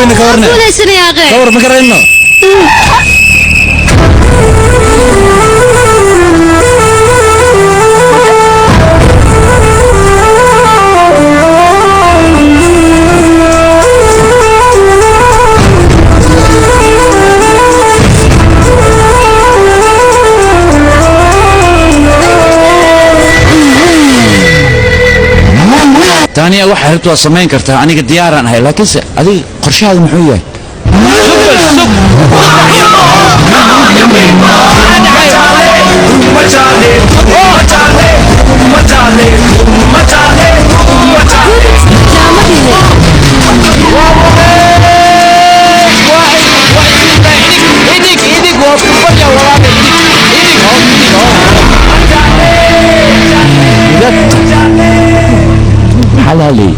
Karayno ka warne. Guulaysanaya. Ka war ma karayno. Taaniya, waxa rabto waa samayn kartaa, aniga diyaaraan ahay, laakiinse adiga qorshahaadu muxuu yahay? Maxaa la hadlayay?